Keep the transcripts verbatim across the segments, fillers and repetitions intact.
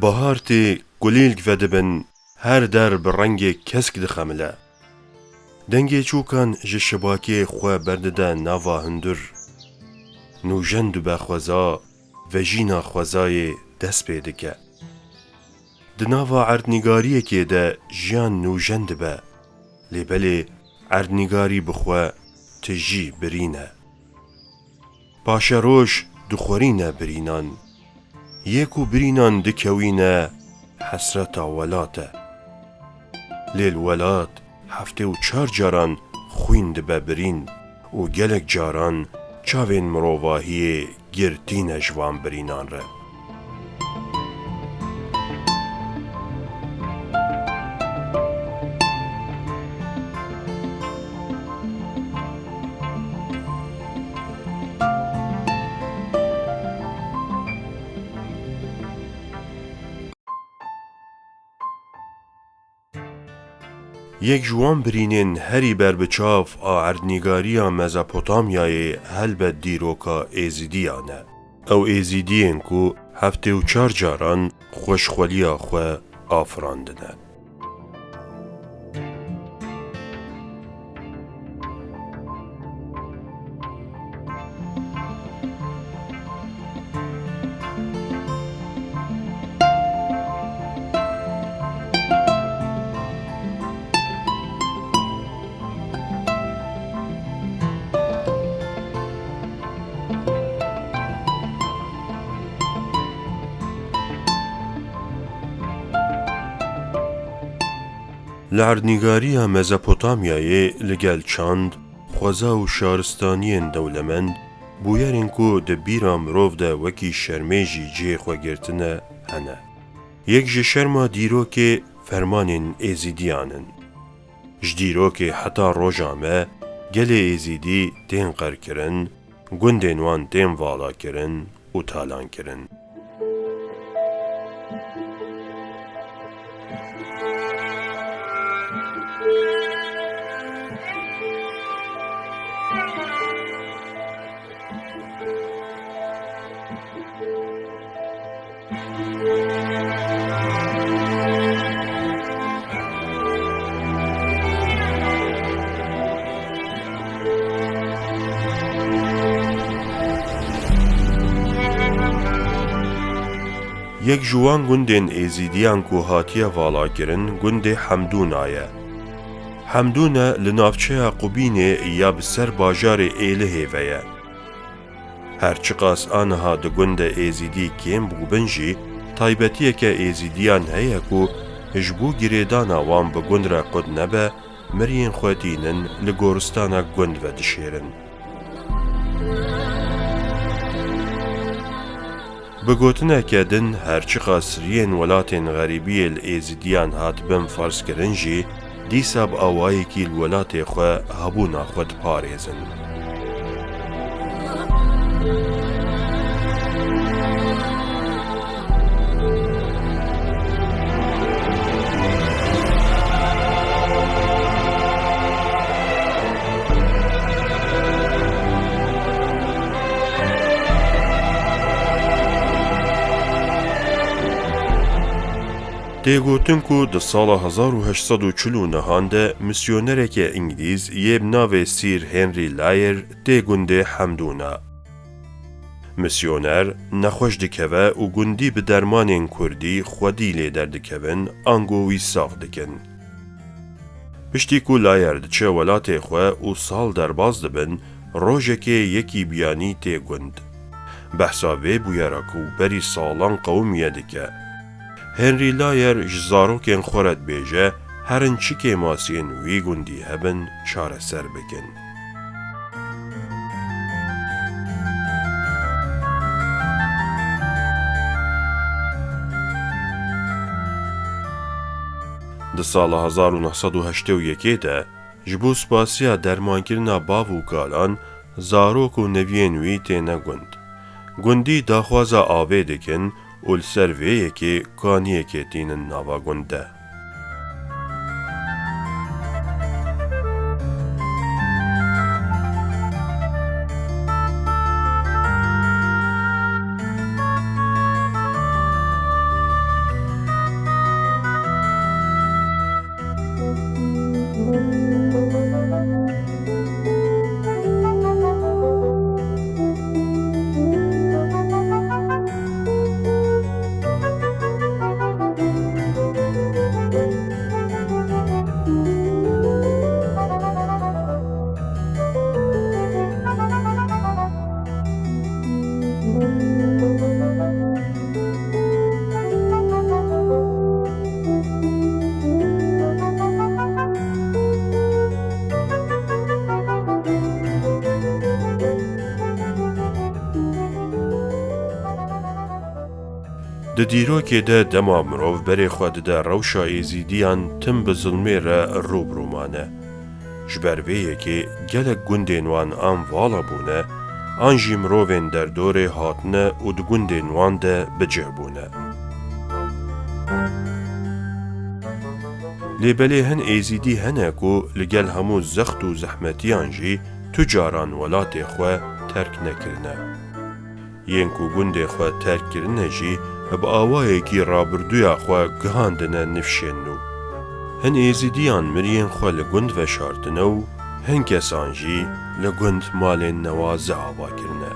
Bahar tê, kulîlk vedibin, her der bi rengê kesk dixemile. Dengê çûkan ji şibakê xwe berdide nava hundir. Nûjen dibe xweza, vejîna xwezayê dest pê dike. Di nava erdnîgariyekê de jiyan nûjen dibe. Lê belê erdnîgarî bi xwe tijî birîn e. Paşeroj dixwerîne birînan. Yê ku birînan dikewîne hesreta welat e. Lê li welat heftê û çar caran xwîn dibe birîn û gelek caran çavên mirovahiyê girtîne ji van birînan re. Yek ji wan birînên herî berbiçav a erdnîgariya Mezopotamyayê helbet dîroka Êzîdiyan e. Ew Êzîdiyên ku heftê û çar caran xweşxweliya xwe afirandine. Li erdnîgariya Mezopotamyayê li gel çand, xweza û şaristaniyên dewlemend, bûyerên ku di bîra mirov de wekî şermê jî cihê xwe girtine, hene. Yek ji şerma dîrokê fermanên Êzîdiyan in. Ji dîrokê heta roja me gelê Êzîdî tên qerkirin, gundên wan tên valakirin û talankirin. Yek ji wan gundên Êzîdiyan ku hatiye valakirin, gundê Hemdûna ye. Hemdûne li navçeya Qubînê ya bi ser bajarê Êlihê ve ye. Her çiqas aniha di gund de Êzîdî kêm bûbin jî, taybetiyeke Êzîdiyan heye ku ji bo girêdana wan bi gund re qut nebe, miriyên xwe tînin li goristanek gund vedişêrin. Bi gotineke din, her çiqas riyên welatên xerîbiyê li Êzîdiyan hatibin ferzkirin jî, dîsa bi awayekî li welatê xwe hebûna xwe diparêzin. Tê gotin ku di sala hezar û heşt sed û çil û nehan de misyonereke Îngilîz yê bi navê Sir Henry Layard tê gundê Hemdûna. Misyoner nexweş dikeve û gundî bi dermanên kurdî xwedî lê derdikevin, ango wî sax dikin. Piştî ku Layard diçe welatê xwe û sal derbas dibin, rojekê yekî biyanî tê gund. Behsa vê bûyera ku berî salan qewimiye dike. Henry Layard ji zarokên xwe re dibêje, herin çi kêmasiyên wî gundî hebin, çareser bikin. Di sala hezar û neh sed û heştê û yekê de ji bo spasiya dermankirina bav û kalan, zarok û neviyên wî têne gund. Gundî daxwaza avê dikin û li ser vê yekê kaniyekê tînin nava gund de. Di dîrokê de dema mirov berê xwe dide rewşa Êzîdiyan, tim bi zilmê re rû bi rû mane. Ji ber vê yekê gelek gundên wan an vala bûne, an jî mirovên derdorê hatine û di gundên wan de bi cih bûne. Lê belê hin Êzîdî hene ku li gel hemû zext û zehmetiyan jî tu caran welatê xwe terk nekirine. Yên ku gundê xwe terk kirine jî bi awayekî rabirduya xwe gihandine nifşên nû. Hin Êzîdiyan miriyên xwe li gund veşartine û hin kesan jî li gund malên newaze ava kirine.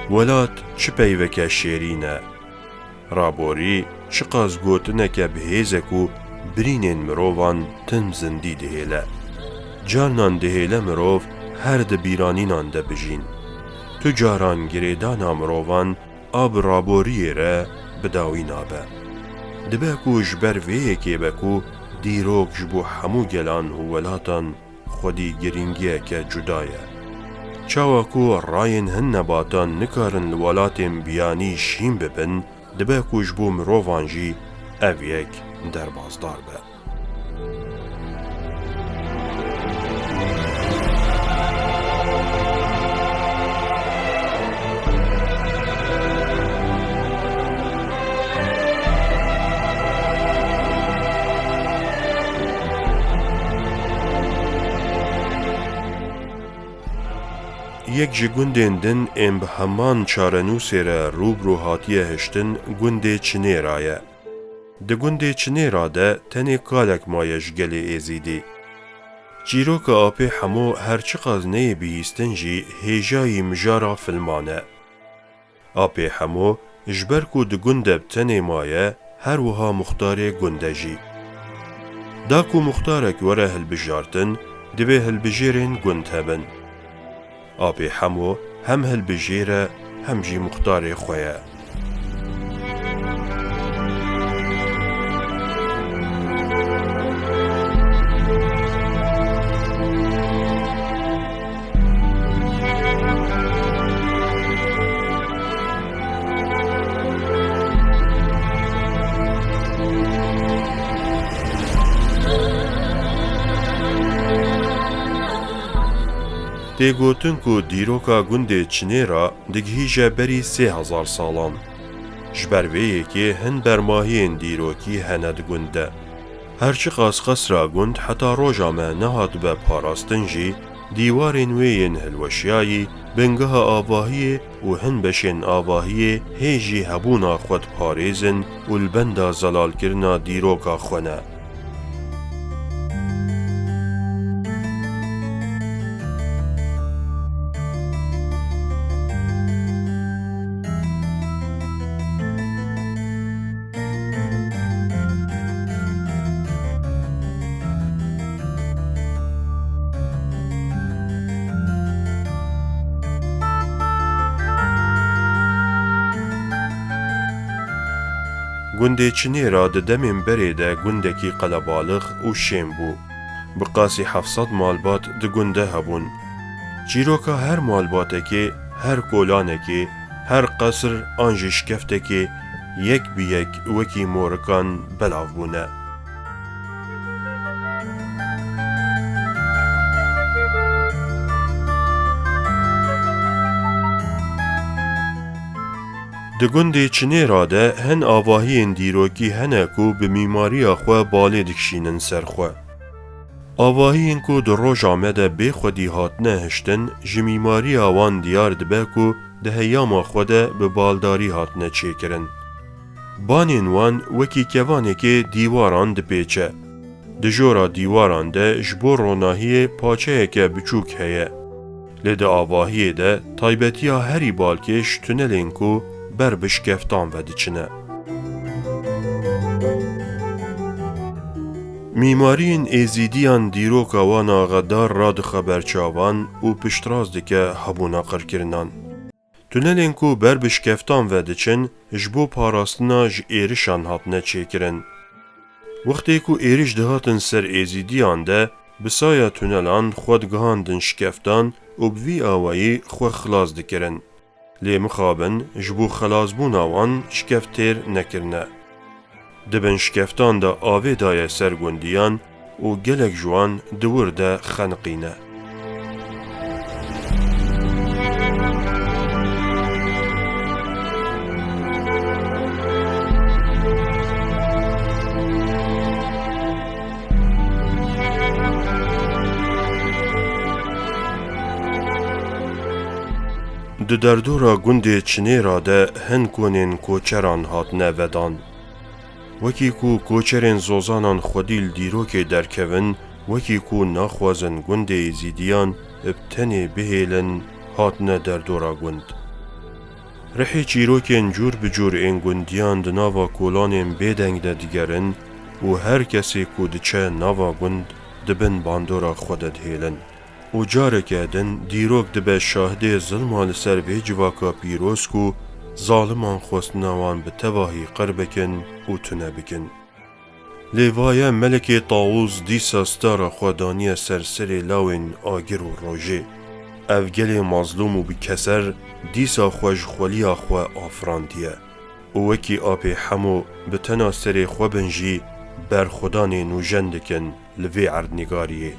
Welat çi peyveke şêrîn e. Raborî çiqas gotineke bi hêz e ku birînên mirovan tim zindî dihêle. Carinan dihêle mirov her di bîranînan de bijîn. Tu caran girêdana mirovan a bi raboriyê re bi dawî nabe. Dibe ku ji ber vê yekê be ku dîrok ji bo hemû gelan û welatan xwedî girîngiyeke cuda ye. Çawa ku rayên hin nebatan nikarin li welatên biyanî şîn bibin, dibe ku ji bo mirovan jî ev yek derbasdar be. Yek ji gundên din ên bi heman çarenûsê re rû bi rû hatiye hiştin gundê Çinêra ye. Di gundê Çinêra de tenê kalek maye ji gelê Êzîdî. Çîroka Apê Hemo her çiqas neyê bihîstin jî hêjayî mijara filman e. Apê Hemo ji ber ku di gund de bi tenê maye, her wiha muxtarê gund e jî. Da ku muxtarek were hilbijartin, divê hilbijêrên gund hebin. Apê Hemo hem hilbijêr e, hem jî muxtarê xwe ye. Tê gotin ku dîroka gundê Çinêra digihîje berî sê hezar salan. Ji ber vê yekê hin bermahiyên dîrokî hene di gund de. Her çiqas qesra gund heta roja me nehatibe parastin jî, dîwarên wê yên hilweşiyayî bingeha avahiyê û hin beşên avahiyê hê jî hebûna xwe diparêzin û li benda zelalkirina dîroka xwe ne. Gundê Çinêra di demên berê de gundekî qelebalix û şên bû. Bi qasî heft sed malbat di gund de hebûn. Çîroka her malbatekê, her kolanekê, her qesr an jî şkeftekê yek bi yek wekî morikan belav bûne. Di gundê Çinêra de hin avahiyên dîrokî hene ku bi mîmariya xwe balê dikişînin ser xwe. Avahiyên ku di roja me de bê xwedî hatine hiştin, ji mîmariya wan diyar dibe ku di heyama xwe de bi baldarî hatine çêkirin. Banên wan wekî kevanekê dîwaran dipêçe. Di jora dîwaran de ji bo ronahiyê paçeyeke biçûk heye. Lê di avahiyê de taybetiya herî balkêş tunelên ku ber bi şkeftan ve diçine. Mîmariyên Êzîdiyan dîroka wan a xedar radixe ber çavan û piştrast dike hebûna qirkirinan. Tunelên ku ber bi şkeftan ve diçin, ji bo parastina ji êrişan hatine çêkirin. Wextê ku êriş dihatin ser Êzîdiyan de, bi saya tunelan xwe digihandin şkeftan û bi vî awayî xwe xilas dikirin. Lê mixabin ji bo xelasbûna wan şkeft têr nekirine. Di bin şkeftan de avê daye ser gundiyan û gelek ji wan di wir de xeniqîne. Di derdora gundê Çinêra de hin konên koçeran hatine vedan. Wekî ku koçerên zozanan xwedî li dîrokê derkevin, wekî ku naxwazin gundê Êzîdiyan bi tenê bihêlin, hatine derdora gund. Rihê çîrokên cûr bi cûr ên gundiyan di nava kolanên bêdeng de digerin û her kesê ku diçe nava gund di bin bandora xwe de dihêlin. Û careke din dîrok dibe şahidê zilma li ser vê civaka pîroz ku zaliman xwestina wan bi tevahî qir bikin û tune bikin. Lê vaye Melekê Tawûz dîsa stara xwe daniye ser serê lawên agir û rojê. Ev gelê mazlûm û bi keser dîsa xwe ji xweliya xwe afirandiye û wekî apê Hemo bi tena serê xwe bin jî berxwedanê nûjen dikin li vê erdnîgariyê.